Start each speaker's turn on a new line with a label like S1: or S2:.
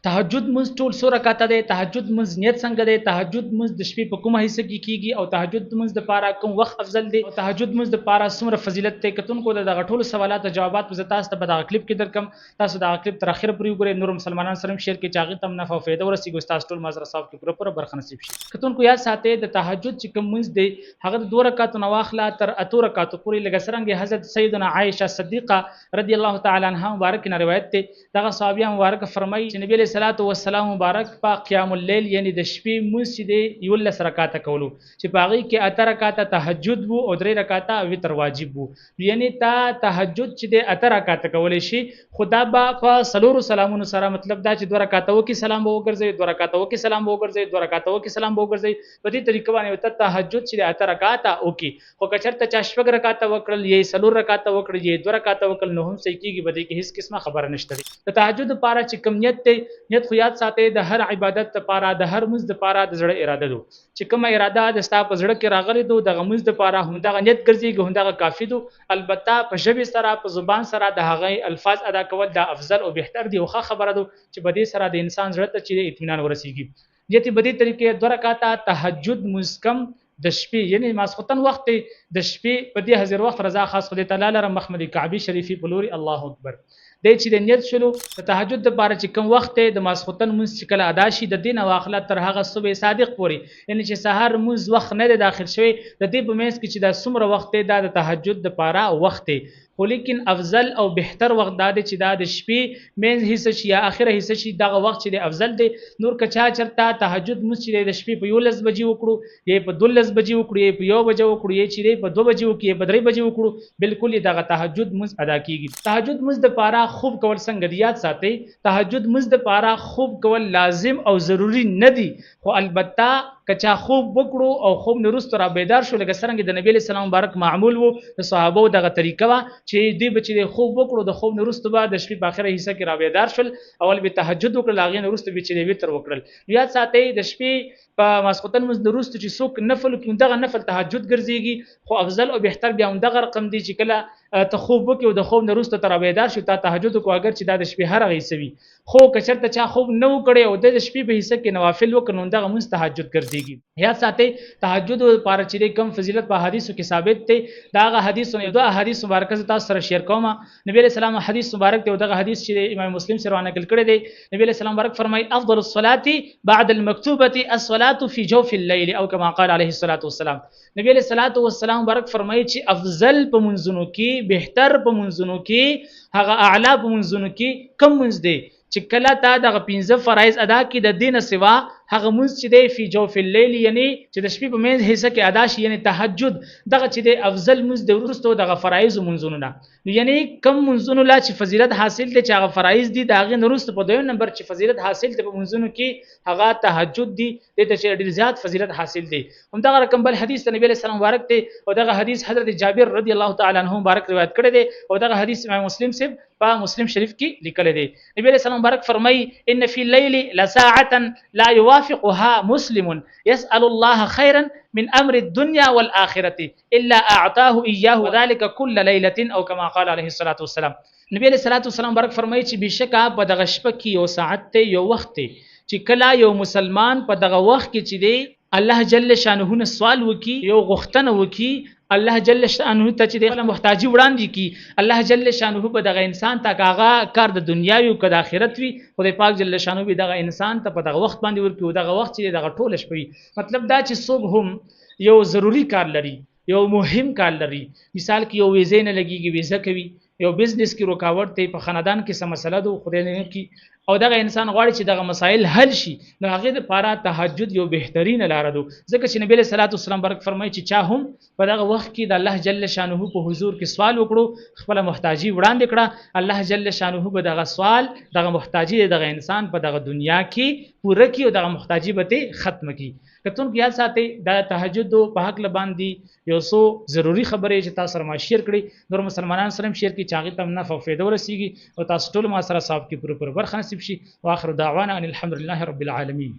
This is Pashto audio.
S1: تهجد مونځ ټول څو رکعته دی؟ تهجد مونځ نیت څنګه دی؟ تهجد مونځ د شپې په کومه حصه کې کیږي او تهجد مونځ د پاره کوم وخت افضل دی او تهجد مونځ د پاره څومره فضیلت دی؟ کتونکو د دغه ټولو سوالاتو جوابات به زه تاسو ته په دغه کلیپ کې درکم. تاسو دغه کلیپ تر اخره پورې وګورئ، نورو مسلمانانو سره هم شیر کړئ چې هغوی ته هم نفع او فایده ورسیږي او ستاسو ټول ما سره ثواب کې پوره پوره برخه نصیب شي. کتونکو یاد ساتئ، د تهجد چې کوم مونځ دی هغه د دوه رکعاتو نه واخله تر اتو رکعاتو پورې، لکه څرنګه حضرت سیدنا عایشه صدیقه رضی الله تعالی عنها مبارک نه روایت دی. دغه صحابیه مبارک فرمایي چې نبی علیه الصلاة والسلام مبارک په قیام اللیل یعنی د شپې مونځ چې دی 11 رکعاته کولو، چې په هغې کې 8 رکعاته تهجد وو او 3 رکعاته وتر واجب وو. یعنی تا تهجد چې دی 8 رکعاته کولی شي، خو دا به په 4 سلامونو سره، مطلب دا چې 2 رکعاته وکړي سلام به وګرځوي، 2 رکعاته وکړي سلام به وګرځوي، 2 رکعاته وکړي سلام به وګرځوي. په دې طریقه باندې ته تهجد چې دی 8 رکعاته وکړي. خو که چېرته چا 6 رکعاته وکړل، یې 4 رکعاته وکړل، یې 2 رکعاته وکړل، نو هم صحیح کېږي، په دې کې هېڅ قسمه خبره نشته دی. د تهجد لپاره چې کوم نیت دی، نیت خو یاد ساتئ د هر عبادت لپاره، د هر مونځ لپاره د زړه اراده دو، چې کومه اراده د ستا په زړه کې راغلې دو دغه مونځ لپاره همدغه نیت ګرځېږي، همدغه کافي دو. البته په ژبې سره، په زبان سره د هغې الفاظ ادا کول دا افضل او بهتر دی او ښه خبره دو چې په دې سره د انسان زړه ته چې اطمینان ورسیږي. نیت په دې طریقې 2 رکعاته تهجد مونځ کم د شپې، یعنی ماسخوتن وخت دی د شپې، په دې حاضر وخت رضا خاص خدای تعالی لره مخ مې د کعبې شریفې په لوري الله اکبر دی چې د نیت شلو. د تهجد دپاره چې کوم وخت دی د ماسخوتن مونځ چې کله ادا شي د دې نه واخله تر هغه صبح صادق پورې، یعنی چې سهار مونځ وخت نه دی داخل شوی، د دې په منځ کې چې دا څومره وخت دی دا د تهجد دپاره وخت دی. خو لیکن افضل او بهتر وخت دا دی چې دا د شپې منځ حصه شي یا اخره حصه شي، دغه وخت چې دی افضل دی. نور که چا چېرته تهجد مونځ چې دی د شپې په 11 بجې وکړو، یا په 12 بجې وکړو، یا په 1 بجه وکړو، یا چې دی په 2 بجې وکړو، یا په 3 بجې وکړو، بالکل یې دغه تهجد مونځ ادا کیږي. تهجد مونځ دپاره خوب کول څنګه دی؟ یاد ساتئ، تهجد مونځ دپاره خوب کول لازم او ضروري نه دی، خو البته که چا خوب وکړو او خوب نه وروسته را بیدار شو، لکه څرنګه د نبی علیه السلام مبارک معمول وو، د صحابو دغه طریقه وه چې دوی به چې دی خوب وکړو، د خوب نه وروسته به د شپې په اخره حصه کې را بیدار شول، اول به تهجد وکړل، هغې نه وروسته به چې دی وتر وکړل. نو یاد ساتئ د شپې په ماسخوتن مونځ نه وروسته چې څوک نفل وکړي دغه نفل تهجد ګرځېږي، خو افضل او بهتر بیا همدغه رقم دی چې کله ته خوب وکړې او د خوب نه وروسته ته را بیدار شو، تا تهجد وکړو، اګر چې دا د شپې هر هغه حصه وي. خو که چېرته چا خوب نه و کړی او د شپې په حصه کې نوافل وکړ، نو دغه مونځ تهجد ګرځېږي. یاد ساتئ تهجد لپاره چې دی کوم فضیلت په حدیثو کې ثابت دی، دا هغه حدیثونه دوه احادیث مبارکه زه تاسو سره شیر کوم. نبی علیه السلام حدیث مبارک دی او دغه حدیث چې دی امام مسلم سره نقل کړی دی. نبی علیه السلام مبارک فرمایي افضل الصلاة بعد المکتوبة الصلاة في جوف الليل او كما قال عليه الصلاة والسلام. نبی علیه الصلاة والسلام مبارک فرمایي چې افضل په مونځونو کې، بهتر په مونځونو کې، هغه اعلی په مونځونو کې کوم مونځ دی چې کله تا دغه 5 فرایض ادا کړي، د دې نه سوا هغه مونځ چې دی فی جوف الليل، یعنی چې د شپې په منځ حصه کې ادا شي، یعنی تهجد، دغه چې دی افضل مونځ دی وروسته دغه فرایض مونځونو نه. نو یعنی کوم مونځونو لا چې فضیلت حاصل دی چې هغه فرایض دي، د هغې نه وروسته په دویم نمبر چې فضیلت حاصل دی په مونځونو کې هغه تهجد دی، دې ته چې ډېر زیات فضیلت حاصل دی. همدغه رقم بل حدیث د نبی علیه السلام مبارک دی او دغه حدیث حضرت جابر رضی الله تعالی عنه مبارک روایت کړی دی او دغه حدیث امام مسلم صاحب په مسلم شریف کې لیکلی دی. نبی علیه السلام مبارک فرمایي ان فی الليل لساعة لا يوافقها مسلم يسأل الله خيرا من امر الدنيا والآخرة الا اعطاه اياه وذلك كل ليلة او كما قال عليه الصلاة والسلام. نبی علیه الصلاة والسلام مبارک فرمایي چې بېشکه په دغه شپه کې یو ساعت دی، یو وخت دی چې کله یو مسلمان په دغه وخت کې چې دی الله جل شانه نه سوال وکړي، یو غوښتنه وکړي، الله جل شانه ته چې دی خپله محتاجي وړاندې کړي، الله جل شانه به دغه انسان ته که هغه کار د دنیا وي او که د آخرت وي، خدای پاک جل شانه به دغه انسان ته په دغه وخت باندې ورکړي او دغه وخت چې دی دغه ټوله شپه وي. مطلب دا چې څوک هم یو ضروري کار لري، یو مهم کار لري، مثال کې یو ویزې نه لګېږي، ویزه کوي، یو بزنس کې رکاوټ دی، په خاندان کې څه مسله ده خدای نه کړي، او دغه انسان غواړي چې دغه مسایل حل شي، نو هغې دپاره تهجد یو بهترینه لاره ده. ځکه چې نبی علیه الصلاة والسلام برک فرمایي چې چا هم په دغه وخت کې د الله جل شانه په حضور کې سوال وکړو، خپله محتاجي وړاندې کړه، الله جل شانه به دغه سوال، دغه محتاجي دغه انسان په دغه دنیا کې پوره کړي او دغه محتاجي به ترې ختمه کړي. کتونکو یاد ساتئ دا تهجد په هکله باندې یو څو ضروري خبرې چې تاسو سره ما شیر کړې، نور مسلمانانو سره هم شیر کړئ چې هغوی ته هم نفع او فایده ورسیږي او تاسو ټولو ما سره ثواب کې پوره پوره برخه نصیب شي. واخر دعوانا ان الحمد لله رب العالمین.